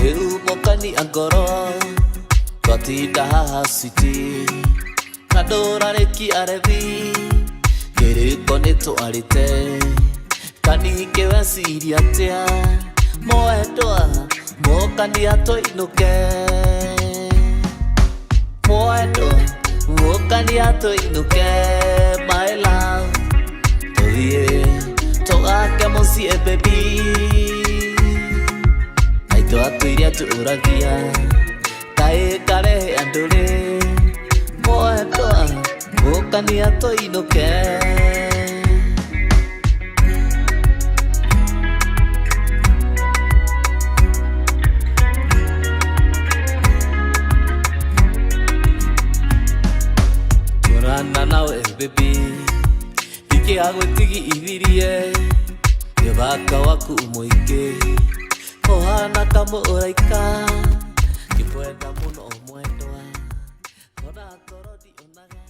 Rĩu mũkani angoro twatinda haha city na ndũrarĩki arethi kĩrĩko nĩ twarĩte kaningĩ weciria atĩa mwendwa mũkani atũinũke mwendwa mũkani atũinũke my love tũthiĩ tũgake mũciĩ baby maitũ atũire atũragia kaĩ karehe andũ rĩ mwendwa mũkani atũinũke. Tũrana nawe baby ingĩagwĩtigithirie nĩ ũthaka waku mũingĩ ũhana kamũraika ngĩkwenda mũno mwendwa ona toro ndionaga.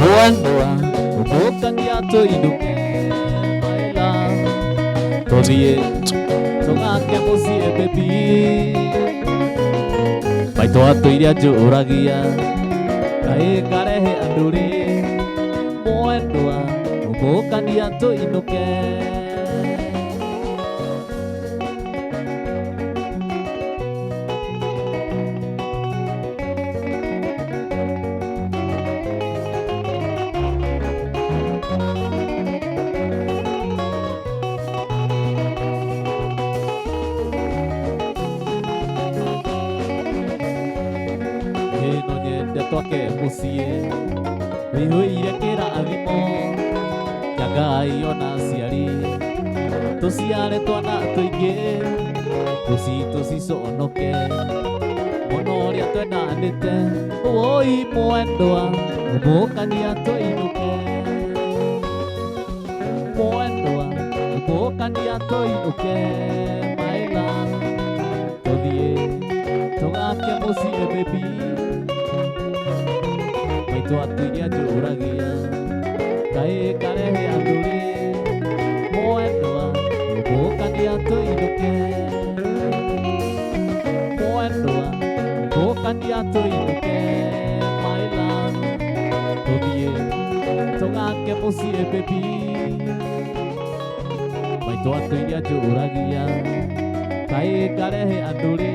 Mwendwa ũkania tũinũke my love tũthiĩ tũgake mũciĩ baby maitũ atũire anjũragia kaĩ ngarehe andũ rĩ mwendwa ũkania tũinũke. Ĩno nyende twake mũciĩ wĩihũire kĩrathimo kĩa Ngai ona aciari tũciare twana tũingĩ tũcitũ ciconoke mũno ũrĩa twendanĩte woi mwendwa mũkania tũinũke mwendwa mũkania tũinũke my love tũthiĩ tũgake mũciĩ baby maitũ atũire anjũragia kaĩ ngarehe andũ rĩ mwendwa mũkania tũinũke mwendwa mũkania tũinũke my love tũthiĩ tũgake mũciĩ baby maitũ atũire anjũragia kaĩ ngarehe andũ rĩ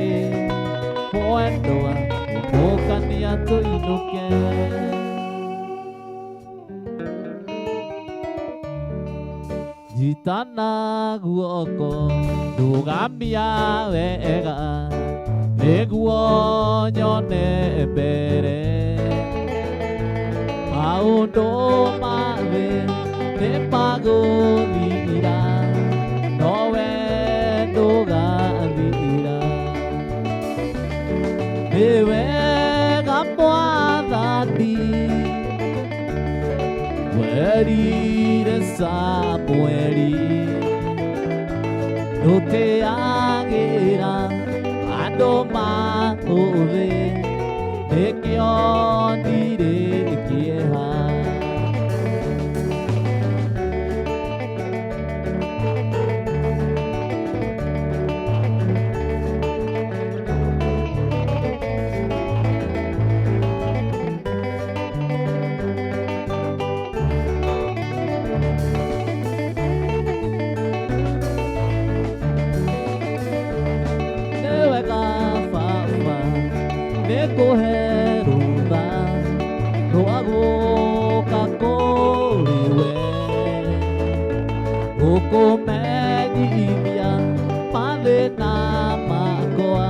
mwendwa mũkania tũinũke. Nyitana guoko ndũgamia wega nĩguo nyone mbere maũndũ ma thĩ nĩ magũthira nowe ndũgathira nĩ wega mwathani werire Samueli Ndũtĩagĩra andũ maũthĩ nĩkĩo ndirĩ kĩeha. Nĩ wega baba nĩkũhe rũtha rwa gũka kũrĩ we gũkũmenyithia mathĩna makwa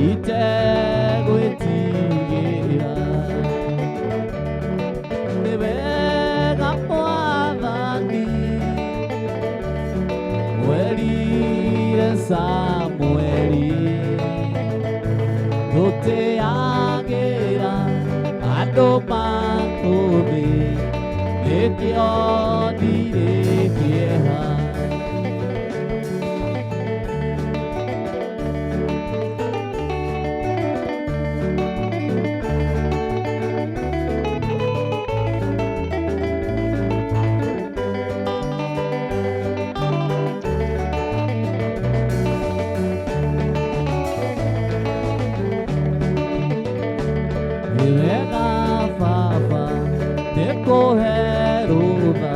itegwĩtigĩra. Nĩ wega Mwathani werire Samueli ndũtĩagĩra andũ maũthĩ nĩkĩo ndirĩ kĩeha. Nĩ wega baba nĩkũhe rũtha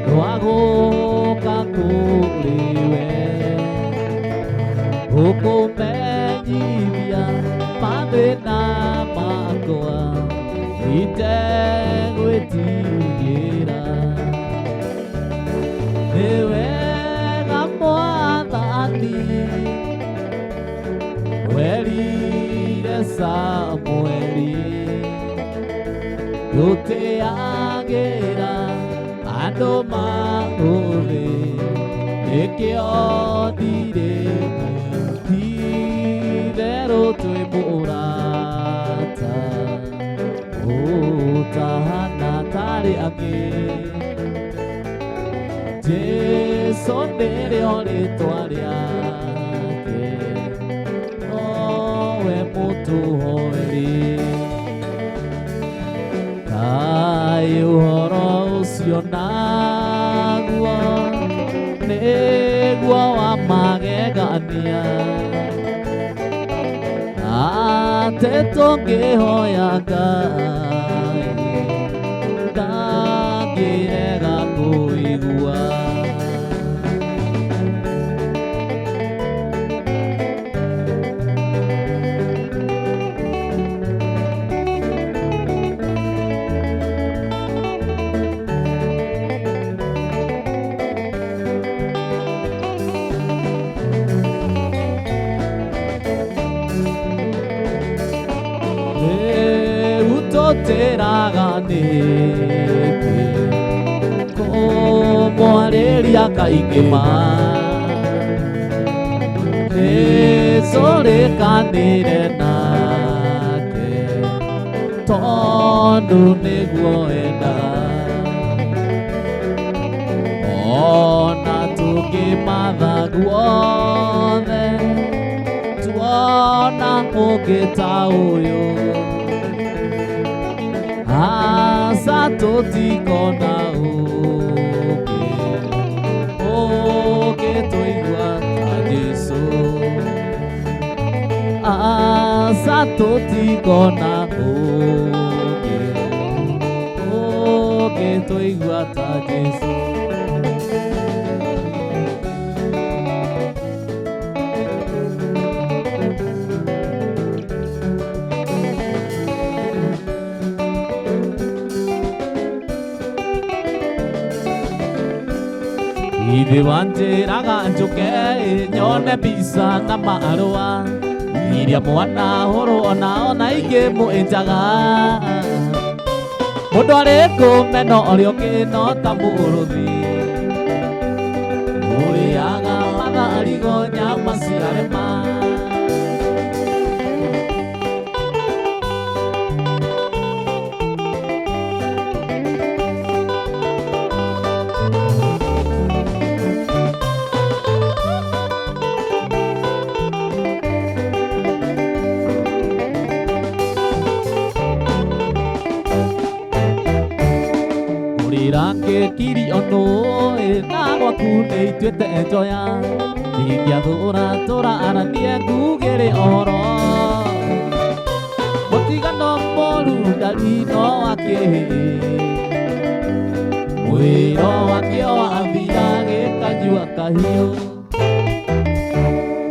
rwa gũka kũrĩ we gũkũmenyithia mathĩna makwa itegwĩtigĩra. Nĩ wega Mwathani werire Samueli ndũtĩagĩra andũ maũthĩ nĩkĩo ndirĩ ti-itherũ twĩ mũrata ũtahana tarĩ angĩ. Jesũ nĩrĩo rĩtwa rĩake nowe mũtũhoeri. Kaĩ ũhoro ũcio naguo nĩguo wa magegania atĩ tũngĩhoya Ngai ndangĩrega kũigua. Rĩu tũtĩraga nĩkĩ kũmwarĩria kaingĩ ma nĩtũrĩkanĩre nake tondũ nĩguo endaga. Ona tũngĩmatha guothe tuona ũngĩ ta ũyũ aca tũtikona ũngĩ ũngĩtũigua ta Jesũ. Aca tũtikona ũngĩ ũngĩtũigua ta Jesũ. Ithe wanjĩraga njũke nyone mbica na marũa iria mwana hũrwo nao na ingĩ mũĩnjaga mũndũ arĩ kũmena ũrĩa ũngĩ no ta mũrũthi ũrĩaga matharigo nyama ciarema. ciaku nĩ ituĩte njoya ingĩathũra tũraaranie ngugĩrĩ ũhoro mũtigano mũru ndari no wakĩhĩ mwĩro wakĩo wathira gĩkanyua kahiũ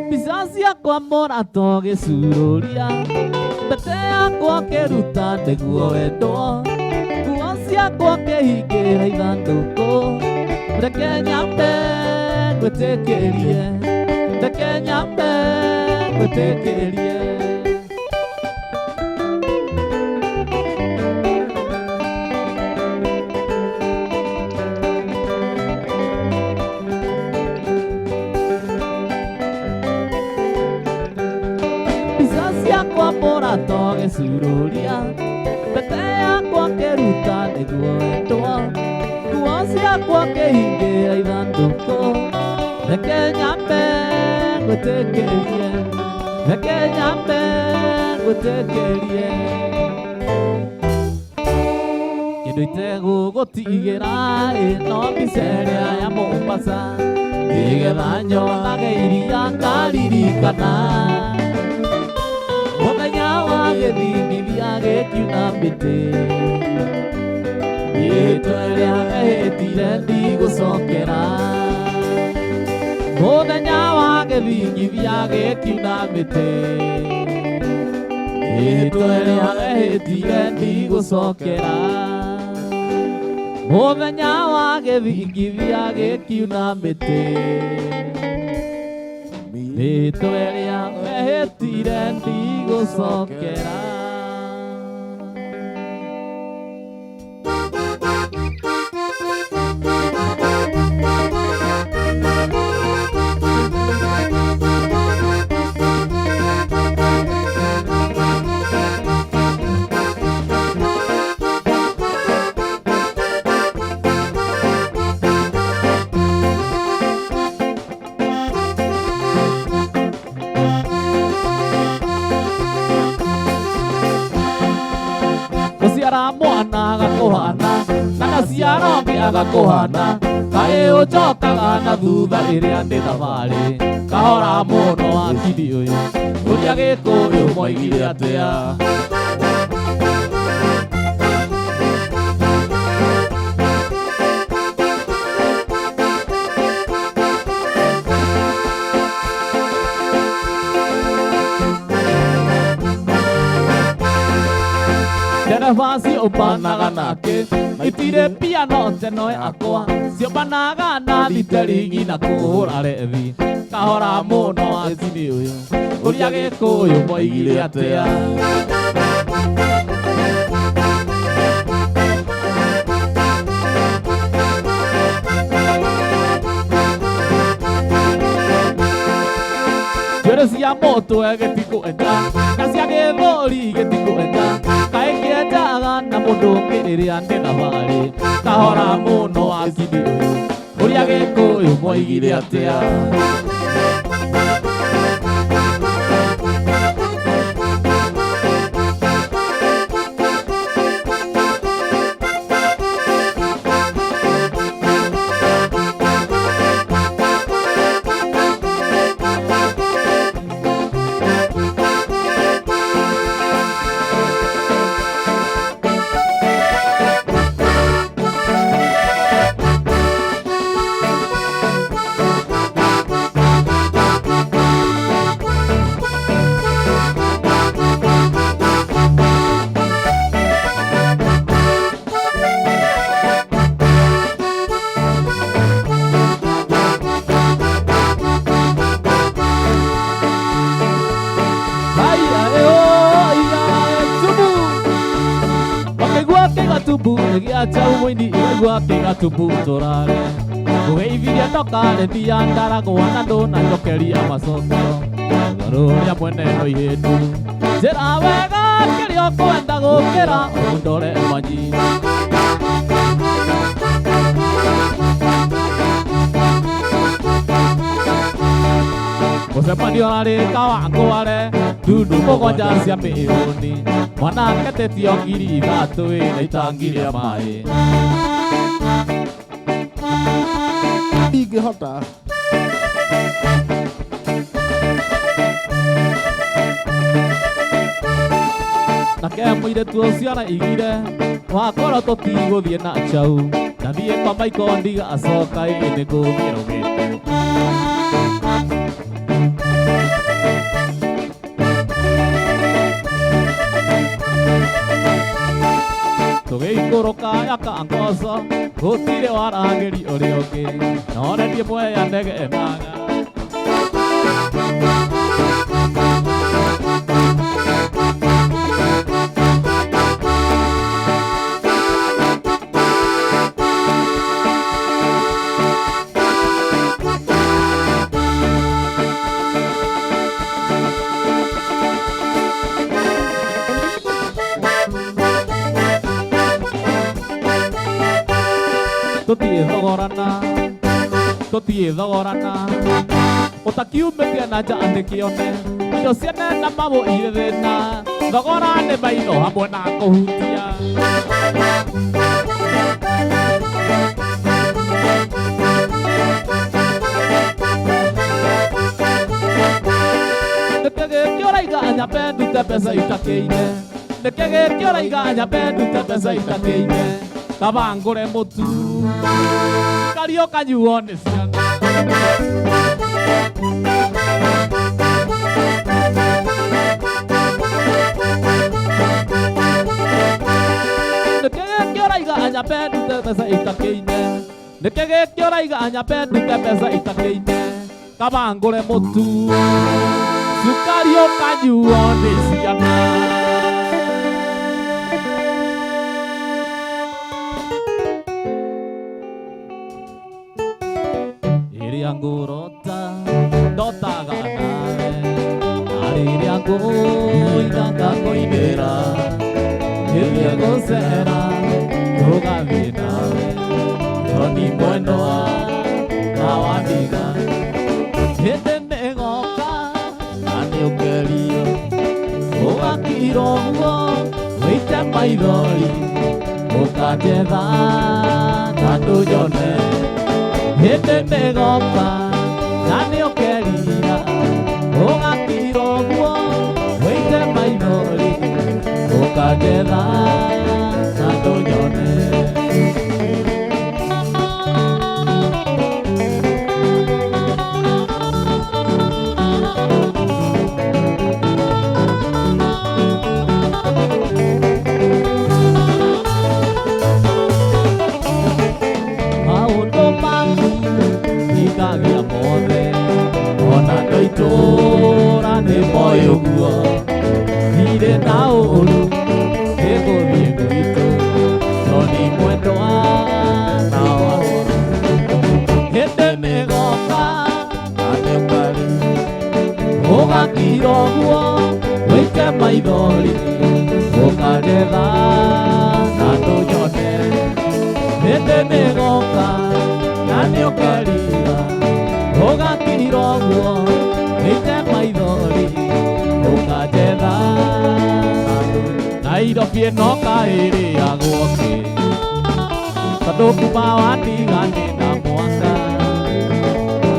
mbica ciakwa mũrato gĩcururia mbete yakwa kĩruta nĩguo wendwo nguo ciakwa kĩhingĩra ithandũkũ reke nyambe ngwĩtĩkĩrie reke nyambe ngwĩtĩkĩrie. Mbica ciakwa mũrato gĩcururia mbete yakwa kĩruta nĩguo wendwo nguo ciakwa kĩhingĩra ithandũkũ reke nyambe ngwĩtĩkĩrie reke nyambe ngwĩtĩkĩrie kĩndũ itegũgũtigĩra ĩ no mbica ĩrĩa ya Mombasa nĩgetha nyonage iria ngaririkana mũthenya wa gĩthingithia gĩkiuna mĩtĩ rĩtwa rĩrĩa ehĩtire ndigũcokera mũthenya wa gĩthingithia gĩkiuna mĩtĩ rĩtwa rĩrĩa ehĩtire ndigũcokera mũthenya wa gĩthingithia gĩkiuna mĩtĩ rĩtwa rĩrĩa ehĩtire ndigũcokera. Gũciara mwana agakũhana na gaciara ũngĩ agakũhana kaĩ ũcokaga na thutha rĩrĩa ndĩ thabarĩ kahora mũno wakiri ũyũ ũrĩa Gĩkũyũ moigire atĩa. Ndereba ciũmbanaga nake itirĩ piano teno yakwa ciũmbanaga na thiteringi na kũhũra rethi kahora mũno wakiri ũyũ ũrĩa Gĩkũyũ moigire atĩa. Njuĩrĩ cia mũtwe gĩtikũenja na cia gĩthũri gĩtikũenja kaĩ kĩenjaga na mũndũ ũngĩ rĩrĩa ndĩ thabarĩ kahora mũno wakiri ũyũ ũrĩa Gĩkũyũ moigire atĩa. Haya, eo, ia, tubu. Wakaigua kĩgatubu gĩacha mũini ikaigua kĩgatubu tũrare ngũgeithirie ndokare thia ndaragwa na ndũnanjokeria macokio rũrĩa mwene no ihĩndu njĩra wega kĩrĩa ũkwenda gũkĩra ũndore manyi. Mũcemanio ũrarĩ Kawangware ndundu mũgwanja cia mĩhũni mwanake tetio 3,000 na itangi rĩa maĩ. Big Ndingĩhota. Nake mũirĩtu ũcio araigire wakorwo tũtigũthiĩ na chau ndathiĩ kwa Maiko ndigacoka ĩ nĩ gũthiĩ rũgĩtwo. Tũgĩikũrũka ya kangoco gũtirĩ waragĩri ũrĩa ũngĩ none ndiĩ mweya ndegenaga. Tũthiĩ thogorana tũthiĩ thogorana ũtakiumĩtie na nja nĩkĩone indo ciene na mabũ irĩ thĩna thogora nĩ maitho hamwe na kũhutia. Nĩkĩ gĩkĩ ũraiga nyambe ndute mbeca itakĩine? Nĩkĩ gĩkĩ ũraiga nyambe ndute mbeca itakĩine? Kaba ngũre mũtu kario kanyuo nĩ ciana. Nĩkĩ gĩkĩ ũraiga nyambe ndute mbeca itakĩine? Nĩkĩ gĩkĩ ũraiga nyambe ndute mbeca itakĩine? Kaba ngũre mũtu cukari ũkanyuo nĩ ciana. Ĩrĩa ngũrota ndotaga nawe na rĩrĩa ngũina ngakũinĩra rĩrĩa ngũcera tũgathiĩ nawe Toni mwendwa na wandiga hĩndĩ nĩgoka na nĩũkerio ũgakira ũguo wĩite maithori ũkanjetha na ndũnyone hĩndĩ nĩgoka na nĩũkerira ũgakira ũguo wĩite maithori ũkanjetha na ndũnyone. Maũndũ maku hingagia mothe ona ndoitũra nĩ moĩ ũguo ndirĩ na ũru nĩngũthiĩ gwitũ Toni mwendwa na wahoro hĩndĩ nĩgoka Na nĩũkari ũgakira ũguo wĩite maithori ũkanjetha na ndũnyone hĩndĩ nĩgoka na nĩũkerira ũgakira ũguo wĩite maithori ũkanjetha Nairobi ĩno kaĩrĩagwo kĩ tondũ kuma wandiga nĩ na mwaka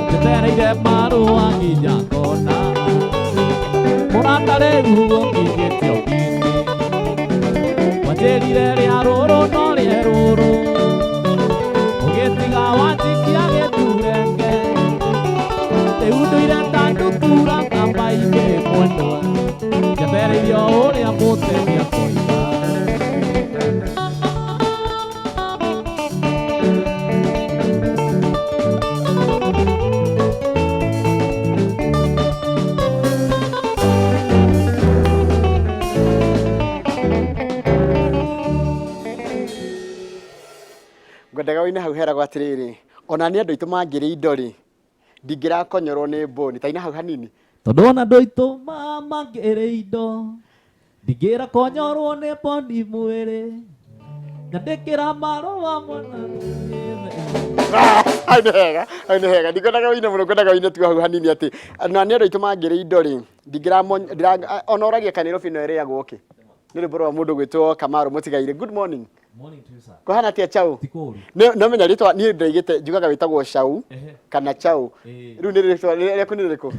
njetereire marũa nginya ngona mũrata rĩu ũkinyĩtio kĩndĩ wanjĩrire rĩa rũrũ no rĩe rũrũ ũgĩtiga wanjikia gĩturenge rĩu ndũire ta ndutura kamba-inĩ mwendwa njetereire o ũrĩa mũtemi akoiga. Ngwendaga wĩine hau heragwo atĩrĩrĩ ona nĩ andũ aitũ mangĩrĩ indo rĩ ndingĩrakonyorwo nĩ mbũni taina hau hanini. Tondũ ona andũ aitũ mangĩrĩ indo ndingĩra konyorwo nĩ bondi mwĩrĩ nyandĩkĩra marũa mwana. Hau nĩ hega, hau nĩ hega. Ndikwendaga wĩine mũno, ngwendaga wĩine tu hau hanini atĩ na nĩ andũ aitũ mangĩrĩ indo rĩ ndingĩra ona ũragia kana Nairobi no ĩrĩagwo kĩ. Nĩ rwĩmbo rwa mũndũ gwĩtwo Kamaru Mũtigairĩ. Good morning. Morning to you, sir. Kũhana atĩa Chau? Ti kũũru. No menya rĩtwa niĩ ndaigĩte njugaga wĩtagwo Chau Ehe. kana Chau. Ĩĩ. Rĩu nĩ rĩtwa rĩaku nĩ rĩrĩkũ?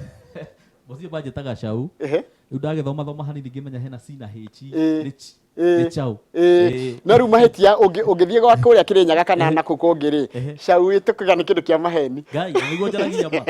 Mũciĩ manjĩtaga Chau. Ehe. Rĩu ndagĩthoma thoma hanini ngĩmenya hena C na H. Ĩĩ. Nĩ ch- Ĩĩ. nĩ Chau. Ĩĩ. Ĩĩ. No rĩu mahĩtia ũngĩthiĩ gwa kũrĩa Kĩrĩnyaga kana na kũu kũngĩ rĩ, Ehe. Chau ĩtũkaga nĩ kĩndũ kĩa maheni. Ngai, nĩguo njaragia ma.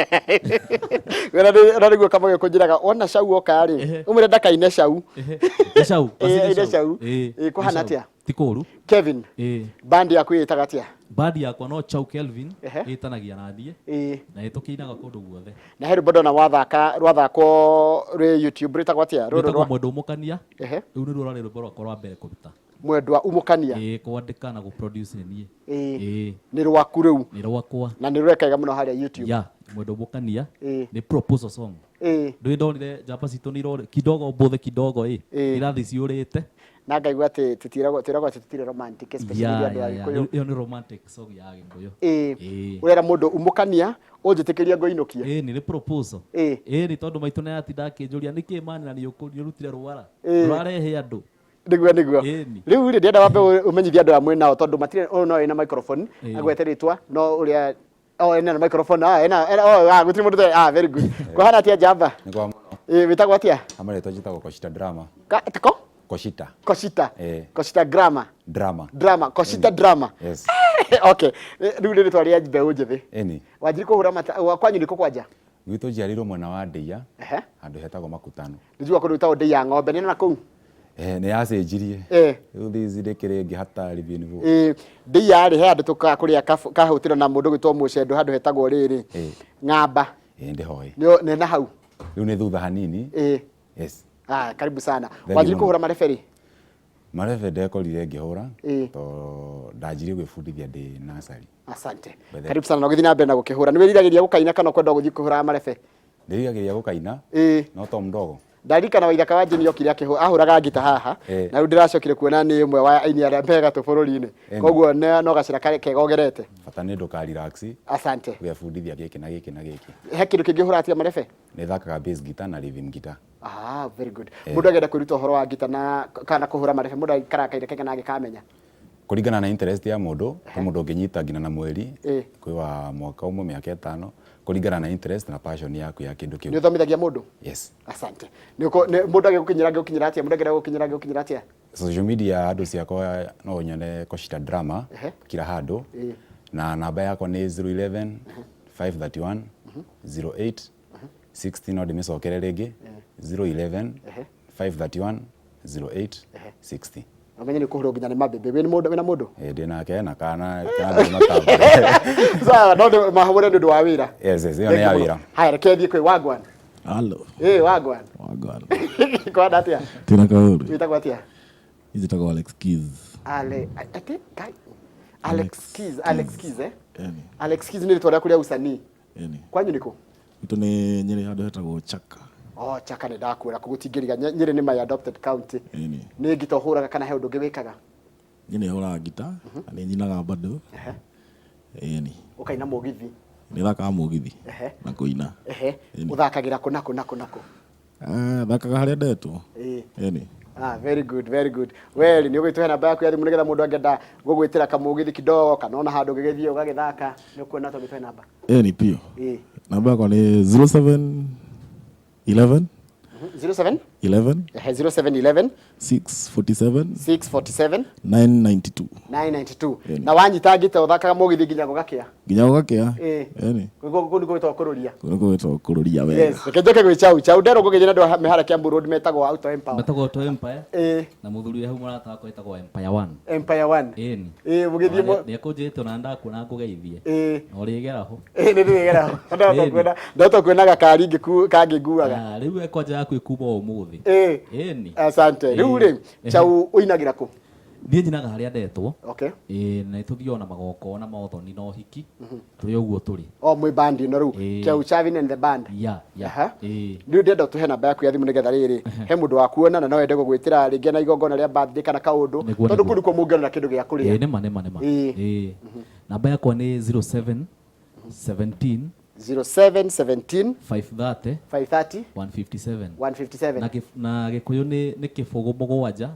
Ona nĩguo kamau gĩkũnjĩraga wona Chau oka rĩ, Ehe. ũmwĩre ndakaine Chau. Ehe. Nĩ Chau. Ĩĩ, Basi nĩ Chau. Ĩĩ, Ĩĩ, nĩ kũhana Chau. atĩa? Ti kũũru. Kevin, Ĩĩ. bandi yaku ĩtaga atĩa? Bandi yakwa no Chau Kelvin Ehe. ĩtanagia na niĩ Ĩĩ. na ĩtũkĩinaga kũndũ guothe. Na he rwĩmbo ndona wathaka rwathakwo rwĩ YouTube rwĩtagwo atĩa? Rũrũ Rwĩtagwo rwa Mwendwa Ũmũkania. Ehe. Rĩu nĩruo rwarĩ rwĩmbo rwakwa rwa mbere kũruta. Mwendwa Ũmũkania. Ĩĩ, kwandĩka na gũproduce nĩ niĩ. Ĩĩ. Ĩĩ. Nĩ rwaku rĩu Nĩ rwakwa. na nĩ rweka wega mũno harĩa YouTube. Ya, Mwendwa Ũmũkania Ĩĩ. nĩ proposal song. Ĩĩ. Ndũĩ ndonire njamba citũ nĩ irorĩ kidogo mbũthĩ kidogo ĩ Ĩĩ. irathiĩ ciũrĩte. Na ngaigua atĩ tũtiragwo twĩragwo atĩ tũtirĩ romantic especially Ya, andũ ya, a ya. Gĩkũyũ. Ĩyo nĩ romantic song ya Gĩkũyũ. Ĩĩ. Ĩĩ. Ũrera mũndũ ũmũkania ũnjĩtĩkĩria ngũinũkia. Ĩĩ nĩ proposal. Ĩĩ. Ĩĩ nĩ tondũ maitũ nĩ aratinda akĩnjũria nĩkĩ mani na nĩ ũrutire rwara. Ĩĩ. Rũrarehe andũ. Nĩguo nĩguo. Ĩni. Rĩu rĩ ndĩrenda wambe ũmenyithie andũ aya mwĩ nao tondũ matirĩ ũyũ no ĩna microphone Ĩĩ. agwete rĩtwa no ũrĩa oh ena microphone ah ena ena oh ah gũtirĩ mũndũ ũtarĩ- ah very good. Kũhana atĩa njamba? Nĩ kwa mũno. Ĩĩ wĩtagwo atĩa? Ama rĩtwa njĩtagwo Koshita Drama. Ka tiko? Koshita Koshita. Ĩĩ. Koshita Drama. Drama. Drama. Koshita Drama. Yes. Okay. Rĩu nĩ rĩtwa rĩa mbeũ njĩthĩ. Ĩni. Wanjiri kũhũra mata wa- kwanyu nĩkũ kwanja? Gwitũ njiarĩirwo mwena wa Ndeiya Ehe. handũ hetagwo Makutano. Nĩnjugua kũndũ gwĩtagwo Ndei ya ng'ombe nĩ na kũu? Eh, nĩ yacenjirie. Eh. Rĩu thaa ici ndĩkĩrĩ ĩngĩ hatari biũ nĩguo. Ĩĩ Ndeiya rĩ he handũ tũkaga kũrĩa kahũtĩro na mũndũ ũgwĩtwo Mũcendo handũ hetagwo rĩrĩ. Ĩĩ. Ng'amba. Ĩĩ ndĩhoĩ. Nĩ na hau. Rĩu nĩ thutha hanini. Ĩĩ. Yes. Ah, karibu sana. Thank you Wanjiri mũno. kũhũra mareberi? Marebe ndekorire ngĩhũra Ĩĩ. tondũ ndanjirie gwĩbundithia ndĩ nursery. Asante. Bethe. Karibu sana na ũgĩthiĩ na mbere na gũkĩhũra. Nĩ wĩriragĩria gũkaina kana ũkwenda gũthiĩ kũhũra marebe? Ndĩriragĩria gũkaina Ĩĩ. no to mdogo. Ndarikana Waithaka wa Jane okire akĩhũra ahũraga ngita haha Ĩĩ. na rĩu ndĩracokire kuona nĩ ũmwe wa aini arĩa mega tũ bũrũri-inĩ. Ĩni. Koguo no gacĩra kega ũgerete. Bata nĩ ndũka relax Asante. ũgebundithia gĩkĩ na gĩkĩ na gĩkĩ. He kĩndũ kĩngĩ ũhũraga tiga marebe? Nĩ thakaga bass guitar na rhythm guitar. Ah, very good. Mũndũ angĩenda kwĩruta ũhoro wa ngita na kana kũhũra marebe mũndũ aikaraga kahinda kaigana angĩkamenya? Kũringana na interest ya mũndũ, kwĩ mũndũ ũngĩnyita nginya na mweri, Ĩĩ. kwĩ wa mwaka ũmwe, mĩaka ĩtano, kũringana na interest na passion yaku ya kĩndũ Nĩ kĩu. ũthomithagia mũndũ? Yes. Asante. Nĩ mũndũ angĩgũkinyĩra angĩgũkinyĩra atĩa? Mũndũ angĩenda gũgũkinyĩra angĩgũkinyĩra atĩa? Social media andũ ciakwa no ũnyone Koshita Drama Ehe. kila handũ Ĩĩ. na namba yakwa nĩ 011 531 08 60 no ndĩmĩcokere rĩngĩ 011 531 08 60. Ũmenye nĩ ũkũhũrwo nginya nĩ mabebe. Wĩ mũndũ wĩna mũndũ? Ĩĩ ndĩ nake na kana kana ndĩ matambũre. Sawa, no mahũre nĩ ũndũ wa wĩra. Yes, yes, ĩyo nĩ ya wĩra. Haya, reke thiĩ kwĩ Wagwan. Halo. Ĩĩ Wagwan. Wagwan. Kwana atĩa? Tina kaũru. Wĩtagwo atĩa? Njĩtagwo Alex Keys. Ale, ati Kai. Alex Keys, Alex Keys eh? Eni. Alex Keys nĩ rĩtwa rĩaku rĩa usanii. Eni. Kwanyu nĩkũ? Gwitũ nĩ Nyĩrĩ handũ hetagwo Chaka. Oh, Chaka nĩ ndakwĩra kũgũtingĩriga Nyĩrĩ nĩ my adopted county. Eni. Nĩ ngita ũhũraga kana he ũndũ ũngĩ wĩkaga? Niĩ nĩ hũraga ngita na nĩ nyinaga bado. Ehe. Eni. Ũkaina mũgithi. Nĩ thakaga mũgithi Ehe. na kũina. Ehe. Eni. Ũthakagĩra kũ na kũ na kũ na kũ? Ah, thakaga harĩa ndetwo. Ĩĩ. Eni. Ah, very good, very good. Well, nĩ ũgĩtũhe namba yaku ya thimũ nĩgetha mũndũ angĩenda gũgwĩtĩra kamũgithi kidogo kana ona handũ ũngĩgĩthiĩ ũgagĩthaka nĩ ũkuona tũgĩtũhe namba. Eni piũ. Ĩĩ. Namba yakwa nĩ 07 11 07 11 ehe 0711 647 647 992. 992. Ĩni. Na wanyita ngita ũthakaga mũgithi nginya gũgakĩa. Nginya gũgakĩa. Ĩĩ. Eni. Kũu nĩkuo gwĩtagwo kũrũria. Kũu nĩkuo gwĩtagwo kũrũria wega. Yes, reke njoke gwĩ Chau. Chau nderwo ngũgĩthiĩ na andũ a mĩhara Kiambu Road metagwo Auto Empower. Metagwo Auto Empire. Ĩĩ. Na mũthuri ũrĩa hau mũrata wakwa etagwo Empire One. Empire One. Ĩni. Ĩĩ, mũgĩthiĩ mũ- Nĩ ekũnjĩrĩte ona ndakuona ngũgeithie. Ĩĩ. Na ũrĩgera ho. Ĩĩ, nĩ ndĩrĩgera ho. Ĩni. Ndahota kuona gakari kangĩnguaga. Ah, rĩu ekwanja yaku ĩkuma ũmũthĩ. Ĩĩ. Ĩni. Asante. Rĩu rĩ, Chau ũinagĩra kũ? Niĩ nyinaga harĩa ndetwo. Okay. Ĩĩ, na nĩtũthiaga na magongona ma ũthoni na ũhiki. Tũrĩ ũguo tũrĩ. O mwĩ band ĩno rĩu. Ĩĩ. Chau Chavin and the band. Ya, ya. Aha. Ĩĩ. Rĩu ndĩrenda ũtũhe namba yaku ya thimũ nĩgetha rĩrĩ he mũndũ wa kuona na no ende gũgwĩtĩra rĩngĩ na igongona rĩa birthday kana kaũndũ Nĩguo, tondũ nĩguo. kũu nĩkuo mũngĩonera kĩndũ gĩa Ĩĩ, kũrĩa. nĩma nĩma nĩma. Ĩĩ. Ĩĩ. Namba yakwa nĩ 07 17 0717 530 530 157. 157. Na na gĩkũyũ nĩ kĩbũgũ mũgwanja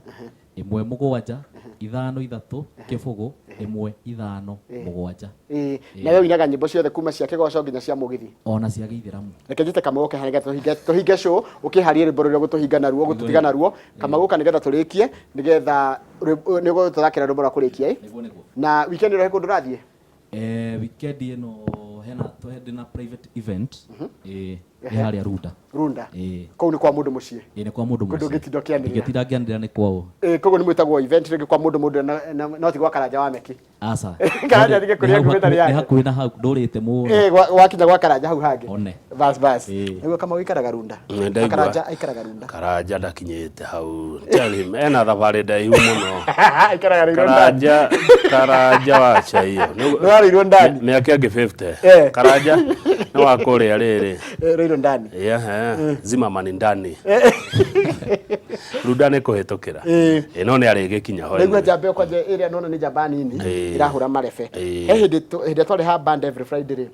1 7 5 3 0 1 5 7. Ĩĩ, na we ũinaga nyĩmbo ciothe kuma cia kĩgoco nginya cia mũgithi. Ona cia gĩithĩramu. Reke njĩte Kamau oke haha nĩgetha tũhinge show, ũkĩharie rwĩmbo rũrĩa ũgũtũhinga naruo, ũgũtũtiga naruo. Kamau ũka nĩgetha tũrĩkie, nĩgetha nĩ ũgũtũthakĩra rwĩmbo rwa kũrĩkia, ĩ? Nĩguo nĩguo. Na weekend ĩno he kũndũ ũrathiĩ? Weekend ĩno hena ndĩ na private event, ĩĩ, nĩ harĩa Runda. Runda. Ĩĩ. Kũu nĩ kwa mũndũ mũciĩ. Ĩĩ, nĩ kwa mũndũ Kũndũ mũciĩ. ũngĩtinda ũkĩanĩrĩra. Ndingĩtinda ngĩanĩrĩra nĩ kwao. Ĩĩ, koguo nĩ mwĩtagwo event rĩngĩ kwa mũndũ mũndũ no ti gwa Karanja wa Meki. Aca. Karanja ndige kũrĩa Nĩ hau nguhĩ tarĩ hakuhĩ- yake. nĩ hakuhĩ na hau ndũrĩte mũno. Ĩĩ, wakinya gwa Karanja hau hangĩ. One. Bas bas. Ĩĩ. Nĩguo Kamau aikaraga Runda. Nĩ ndaigua. Karanja aikaraga Runda. Karanja ndakinyĩte hau. Tell him ena thabarĩ ndaihu mũno. Aikaraga Rũirũ ndani. Karanja Karanja wa chaiyo. Nĩ wa Rũirũ ndani. Mĩaka ĩngĩ 50. Eh. Karanja nĩ wa kũrĩa rĩrĩ. Ĩĩ, Rũirũ ndani. Yeah, Zimmerman ndani. Runda nĩ kũhĩtũkĩra. Ĩĩ. Ĩ no nĩ arĩgĩkinya ho. Ndaigua njamba ĩyo kwanja ĩrĩa nona nĩ njamba nini Ĩĩ. ĩrahũra marebe. Ĩĩ. He hĩndĩ hĩndĩ ĩrĩa twarĩ band every Friday rĩ,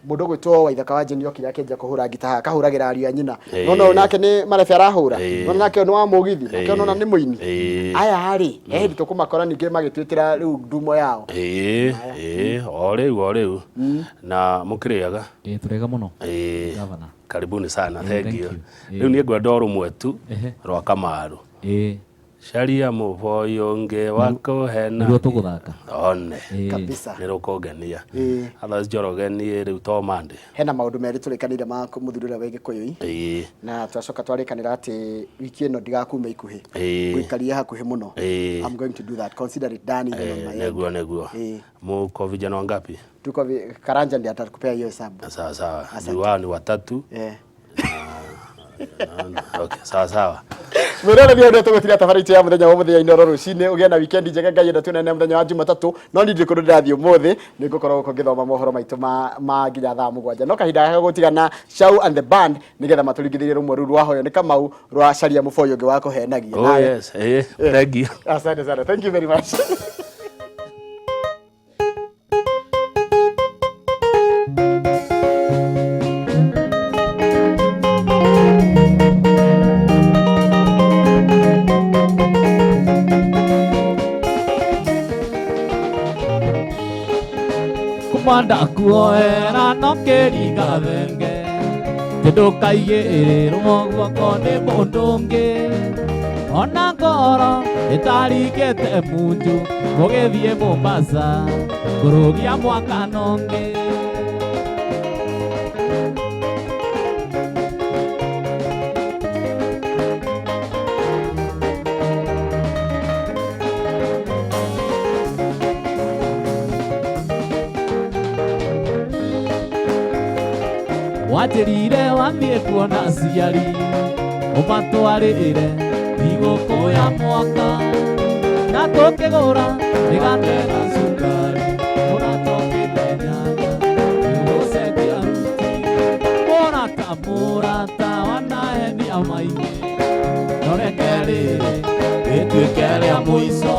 mũndũ ũgwĩtwo Waithaka wa Jane okire akĩanjia kũhũra ngita haha, akahũragĩra ariũ a nyina. Ĩĩ. Nona ũyũ nake nĩ marebe arahũra. Ĩĩ. Nona nake ũyũ nĩ wa mũgithi, nake ũyũ nona nĩ mũini. Ĩĩ. Aya rĩ, he hĩndĩ tũkũmakora ningĩ magĩtwĩtĩra rĩu ndumo yao. Ĩĩ, ĩĩ, o rĩu o rĩu. Na mũkĩrĩaga. Ĩĩ, tũrega mũno. Ĩĩ. Gavana. Karibuni sana, Ĩĩ, thank thank you. you. Ĩĩ. Rĩu niĩ ngwenda o rũmwe tu Ehe. rwa Kamaru. Ĩĩ. Caria mũboi ũngĩ wa kũhena. Nĩruo tũgũthaka. One. Ĩĩ. Kabisa. Nĩ rũkũngenia. Ĩĩ. Otherwise Njoroge niĩ rĩu to Monday. Hena maũndũ merĩ tũrĩkanĩire ma mũthuri ũrĩa wĩ Gĩkũyũ-i. Ĩĩ. Na twacoka twarĩkanĩra atĩ wiki ĩno ndigakume ikuhĩ. Ĩĩ. Ngũikarie hakuhĩ mũno. Ĩĩ. I'm going to do that. Consider it done even on my end. Nĩguo nĩguo. Ĩĩ. Muko vijana wangapi? Tuko Karanja ndiye atakupea hiyo hesabu. Sawa sawa. Juu wao ni watatu. Eh. Okay, sawa sawa. Mwĩrore nĩ ũrĩa tũgũtiria tabarĩra itũ ya mũthenya wa mũthenya Inooro rũcinĩ. Ũgĩe na weekend njega, Ngai enda tuonane mũthenya wa Jumatatũ. No niĩ ndirĩ kũndũ ndĩrathiĩ ũmũthĩ, nĩ ngũkorwo gũkũ ngĩthoma mohoro maitũ ma nginya thaa 7. No kahinda gaka gũtigana Shau and the band nĩgetha matũringithĩrie rũmwe rũu rwahoywo nĩ Kamau rwa caria mũboi ũngĩ wa kũhenagia. Oh yes, eh, thank you. Asante sana. Thank you very much. Kumanda kuoera no kĩringa thenge tĩndũkaigĩrĩrwo guoko nĩ mũndũ ũngĩ ona ngoro ĩtarigĩte munju mũgĩthiĩ Mombasa kũrũgia mwaka nongĩ. Wanjĩrire wathiĩ kuona aciari ũmatwarĩre thigũkũ ya mwaka na tũkĩgũra mĩgate na cukari ũratokĩte nyanya nĩũgũcenjia ruti mũrata mũrata wanahenia maingĩ no reke rĩrĩ rĩtuĩke rĩa mũico.